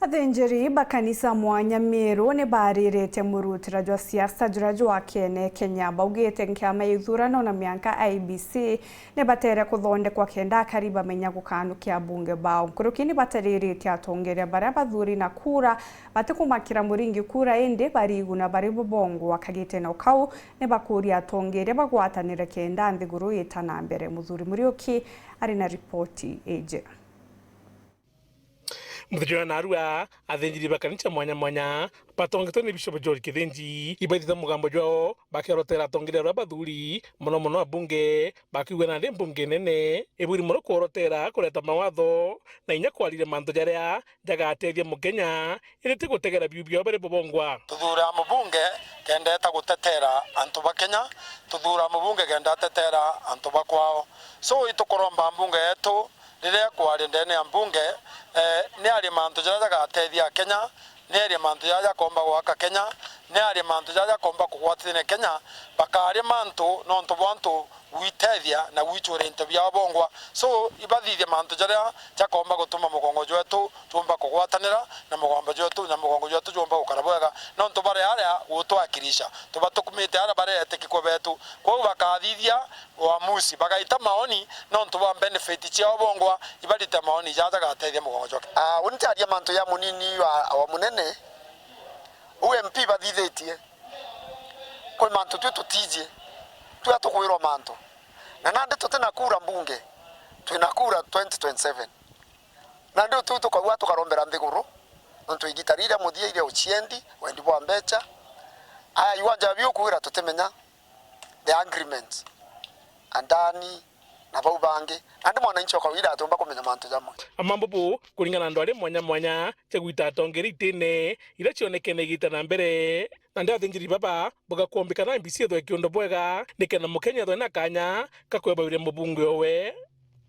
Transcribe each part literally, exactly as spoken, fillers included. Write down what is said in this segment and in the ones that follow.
Athinjiri ba kanisa mwanya Meru ni baariritie murutira jwa siasa juria jwakene Kenya. Baugite nkiama ya ithurano na mianka I E B C ni batere kuthondekwa kenda akari bamenya gukanukia abunge bao. Nkuruki ni batariritie atongeria baria bathuri na kura batikumakira muringi kura, indi bariguna bari bubongwa kagiteno kau. Ni bakuria atongeria bagwatanire kenda nthiguru ita na mbere. Muthuri Muriuki ari na ripoti iji. Muthenya wa narua, athinjiri ba kanisa mwanya mwanya batongetwe ni Bishop George Kithinji ibaithite mugambo jwao bakiorotera atongeria baria bathuri, mono mono abunge, bakiuga nandi mbunge nene ibwiri mono kuorotera kureta mawatho na inya kwariria mantu jaria jagatethia Mukenya, indi ti gutegera biu biao bari bubongwa. Tuthuura mubunge kenda eta gutetera antu ba Kenya, tuthuura mubunge kenda atetera antu ba kwao. So, itukuromba mbunge yetu riria ekwaria ndene ya mbunge, eh, ni arie mantu jaria jagatethia Akenya, ni arie mantu jaria jakomba gwaka Kenya, ni arie mantu jaria jakomba kugwatithania Kenya, bakaria mantu nontu bwa antu gwitethia na gwicura into biao bongwa. So, ibathithie mantu jaria jakomba gutuma mugongo jwetu jwomba kugwatanira na mugongo jwetu, na mugongo jwetu jwomba gukara bwega, nontu bari aria gutwakirisha. Tubatukumite aria bari etikikua betu. Kwou bakathithia uamuzi, bagaita maoni nontu bwa benefit ciao bongwa, ibarite maoni jaja jagateithia mugongo jwa Kenya. Ah, uni ntiaria mantu ja munini wa, wa munene. U M P bathithitie. Kwi mantu twi tutiji. Twi atukwirwa mantu. Na nandi tuti na kura mbunge. Twi na kura twenty twenty-seven. Nandi utu tukauga tukarombera nthiguru. Nontu igita riria muthia iria uciendi, wendi bwa mbecha. Aya, iwanja biu kugira tutimenya the agreement. Andani na bau bangi. Nandi mwananchi o kawaida atiumba kumenya mantu jamwe. Amambo bu, kuringana na andu aria mwanya mwanya, cia gwita atongeria itine iria cionekene igita na mbere. Nandi athinjiri baba bagakombika na M B C ethwe kiundo bwega, nikenda Mukenya ethwe na kanya ka kwebawire mubunge owe.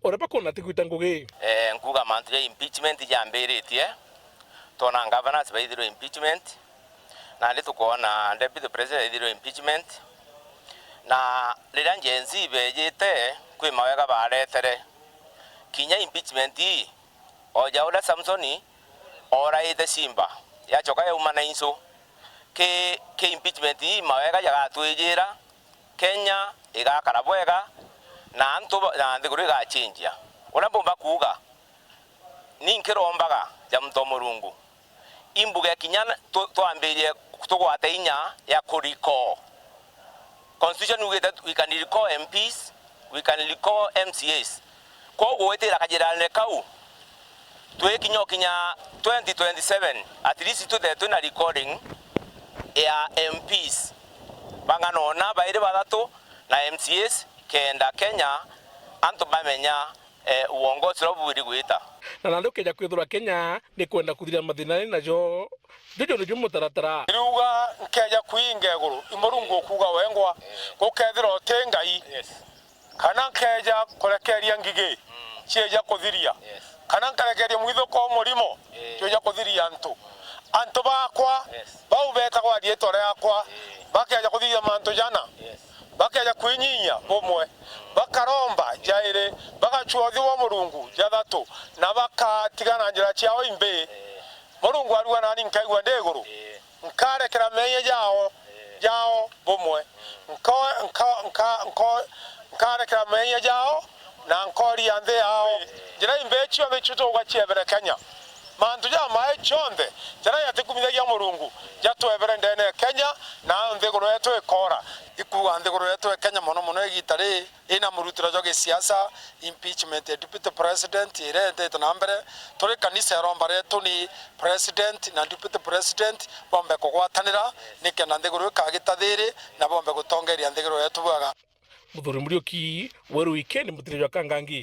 Uria bakwona ati gwita ngugi. Eh, nkuga mantu ja impeachment jambiritie, twona governors baithirwe impeachment, nandi tukwona deputy president aithirwe impeachment, na riria Gen Z bejite, kwi mawega baretere. Kinya impeachment ii, o ja uria Samsoni oraite simba, yacoka yauma na insu, ki, ki impeachment ii mawega jagatwijira, Kenya igakara bwega, na antu ba, na nthiguru igachenjia. Uria mbumba kuuga, ni nkirombaga ja muntu o Murungu, imbuge kinya na, tu, twambirie tugwate inya ya ku recall. Constitution yugite we can recall M Ps, we can recall M C As. Kwoguo gwitira kajirane kau, twikinya ukinya twenty twenty-seven, at least tuthe twina recalling ya M Ps bang'ana ona bairi bathatu na M C As, kenda Kenya antu bamenya, eh, uongozi uria bubwiri gwita. Na nandi ukeja kwithirwa Kenya ni kwenda kuthira mathina ari najo, jojo nijo mutaratara. Riuga nkeja kwinga iguru, i Murungu ukuuga wengwa, gukethira uti Ngai. Yes. Kana nkeja kurekeria ngigi cieja kuthiria, yes, kana nkarekeria mwithuko o murimo, eh, cieja kuthiria antu. Antu bakwa, yes, bau betagwa riitwa riakwa, eh, bakeja kuthithia mantu jana, yes, bakeja kwinyinyia bumwe, bakaromba jairi, bagacua uthiu bwa Murungu jathatu, na bakatigana na njira ciao imbi. Eh. Murungu arua nani nkaigua ndi iguru. Eh. Nkarekera meeyia jao, jao bumwe. Nko-, nka-, nka-, nko-, nkarekera meeyia jao, na nkooria nthi yao. Njira imbi cionthe icio tuuga ciebere Kenya. Mantu jamai cionthe jaria jatikumithagia Murungu, jatwebere ndene ya Kenya, na nthiguru yetu ikoora. Ikuuga nthiguru yetu ya Kenya mono mono igiita riri, ina murutiro jwa gisiasa, impeachment ya deputy president iria ithite na mbere. Turi kanisa, iromba rietu ni president na deputy president bombe kugwatanira, nikenda nthiguru ikagita thiri na bombe gutongeria nthiguru yetu bwega. Muthuri Muriuki, Weru Weekend, Mutiri jwa Kangangi.